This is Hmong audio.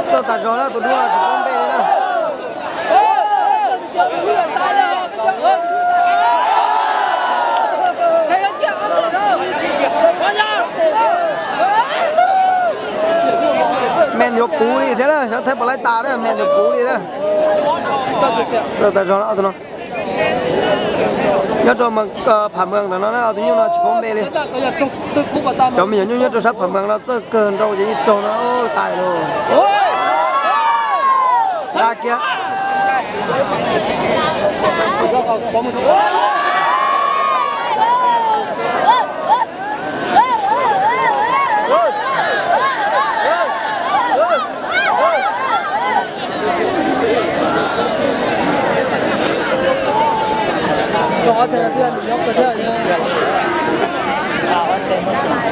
Txawj tas zog na, tus dub no tsis paub npe li na. Me nyuam puv li thiab na, xyov thaib puas laib tas na, me nyuam puv li na. Txawj tas zog na ob tug no. Nyob rau Pham Mees ntawm no na, ob tug nyuj no tsis paub npe li. Cov me nyuam nyuj nyob rau sab Pham Mees no txawj kawg nrau ces yeej raug no, tais lawm. Da kiag.